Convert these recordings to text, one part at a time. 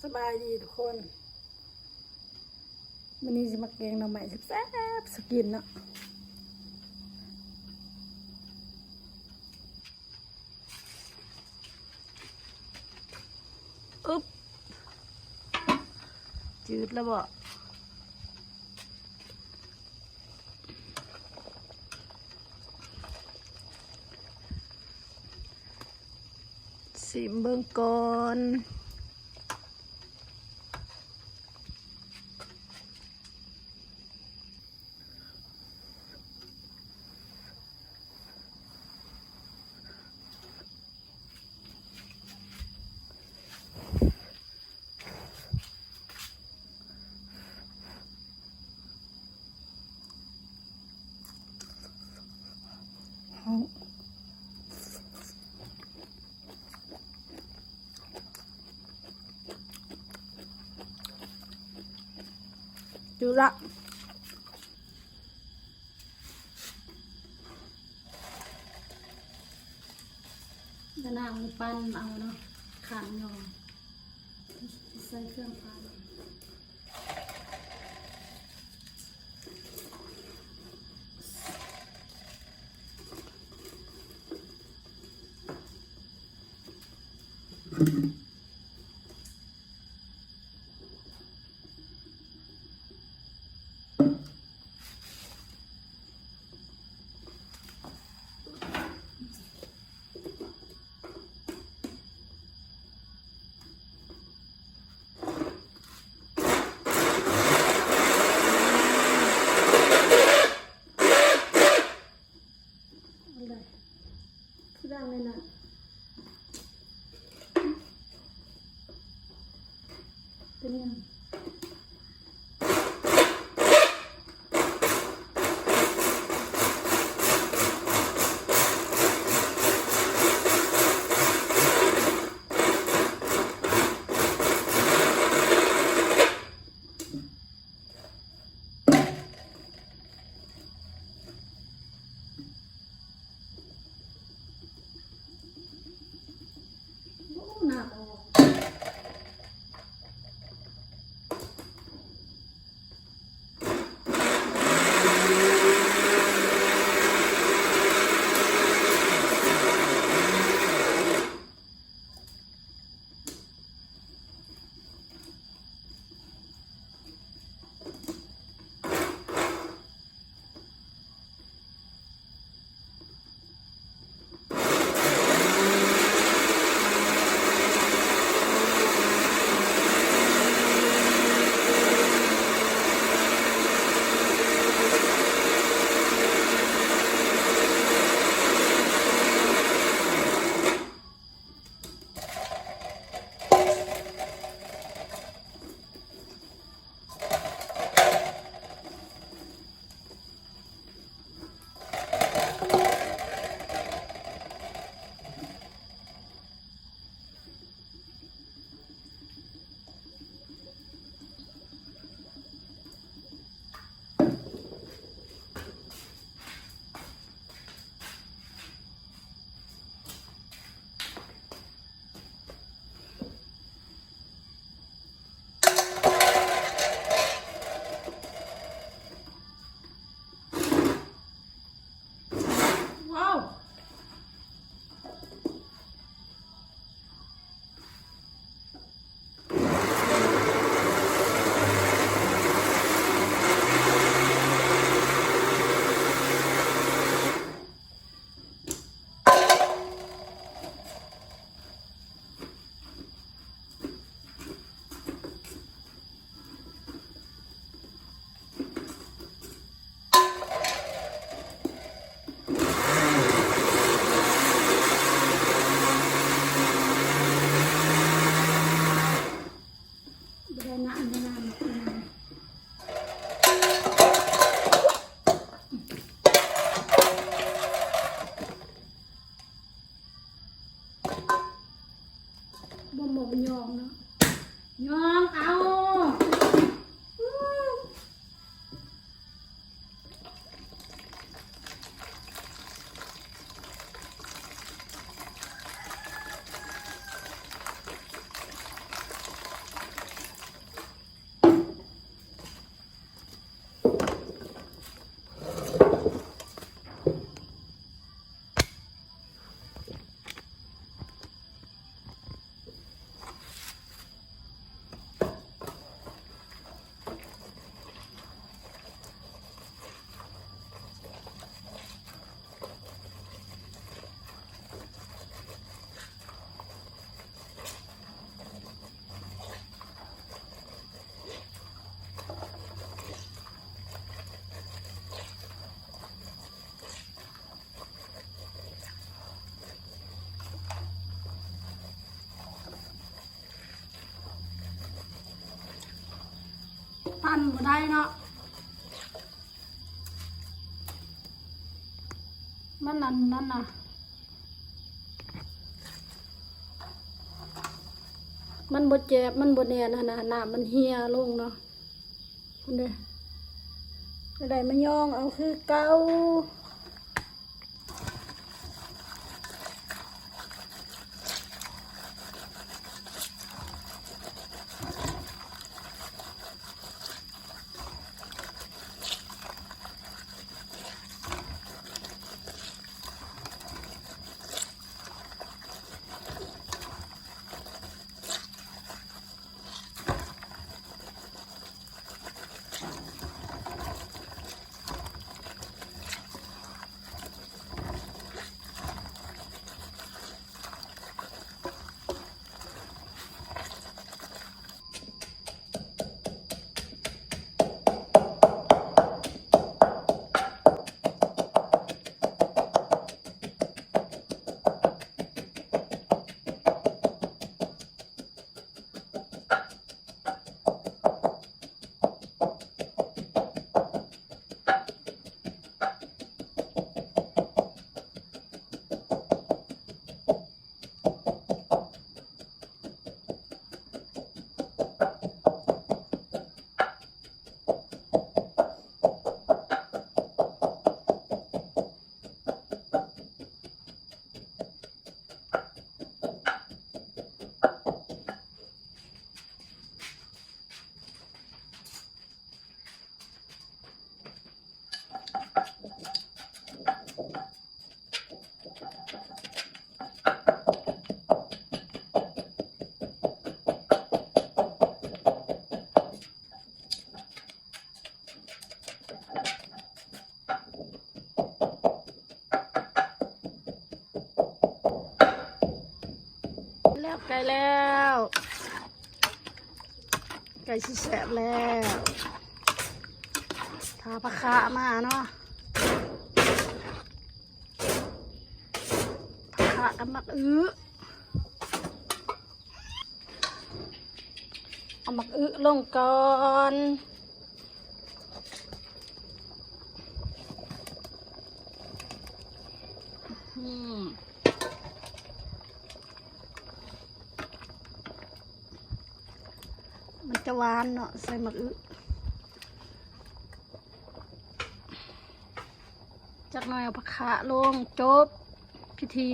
ສະບາຍດີທຸກຄົນ ມື້ນີ້ຊິມາແກງໜໍ່ໄມ້ແຊບໆສູ່ກິນເນາະ. ອຶບ ຈືດແລ້ວບໍ? ຊິມເບິ່ງກ່ອນ. ຢູ່ລະ ດຽວນາງປັ່ນເອົາເນາະ ຂັນເອົາ ໃສ່ເຄື່ອງປັ່ນ. ອັນໃດ ຄືດັງແນວນັ້ນ ເປັນຫຍັງ? ວ້າວ. ບໍ່ໄດ້ນານ ບໍ່ນານ ບໍ່ນານ. ບໍ່ໝົດຍອງເນາະ ຍອງເອົາ. ອັນບໍ່ໄດ້ເນາະ ມັນອັນນັ້ນນະ ມັນບໍ່ແຈບ ມັນບໍ່ແໜ້ນຫັ້ນນະ ນ້ຳມັນເຮຍລົງເນາະ ພຸ້ນເດ້ ໄດ້ມາຍ້ອງເອົາຄືເກົ່າ. ແລ້ວ ໃກ້ແລ້ວ ໃກ້ຊິແຊບແລ້ວ ຖ້າຜັກຂະມາເນາະ ຜັກຂະກັບໝາກອຶ ເອົາໝາກອຶລົງກ່ອນ ອືມ ມັນຈະຫວານເນາະ ໃສ່ໝາກອຶ ຈັກໜ້ອຍເອົາຜັກຂະລົງ ຈົບພິທີ.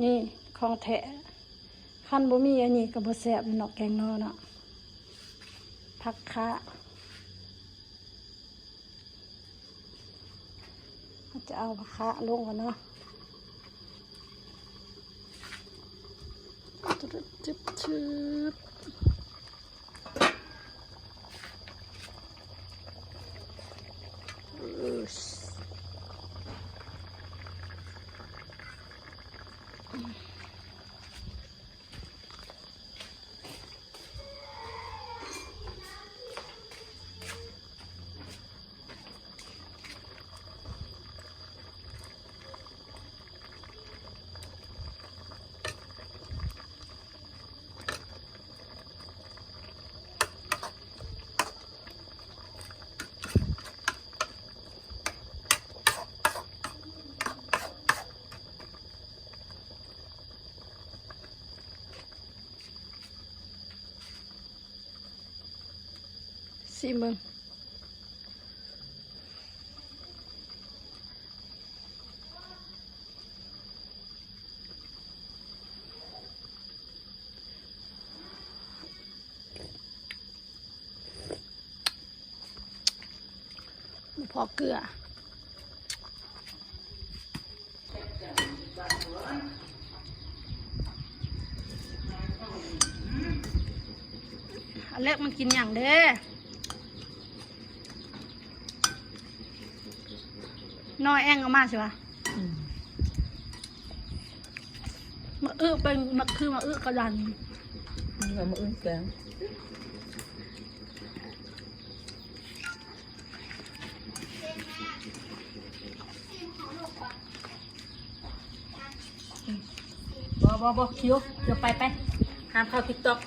ນີ້ຂອງແທ້ ຄັນບໍ່ມີອັນນີ້ກໍບໍ່ແຊບເນາະ ແກງໜໍ່ເນາະ ຜັກຂະ ເຮົາຈະເອົາຜັກຂະລົງກ່ອນເນາະ ຈຶບ ຈຶບ ຈຶບ. ຊີມເບິ່ງ. ບໍ່ພໍເກືອ ອັນເລັກມັນກິນຫຍັງເດ້? ໜໍ່ແອງເອົາມາຊິວະ? ອືມ ມາອຶເປັນ ມາຄືມາອຶກະດັນ ອືມ ເອົາມາອຶແກງ. ບໍ່ ບໍ່ ບໍ່ ຄິວ ຄິວ ໄປ ໄປ ຫ້າມເຂົ້າຕິກຕັອກ.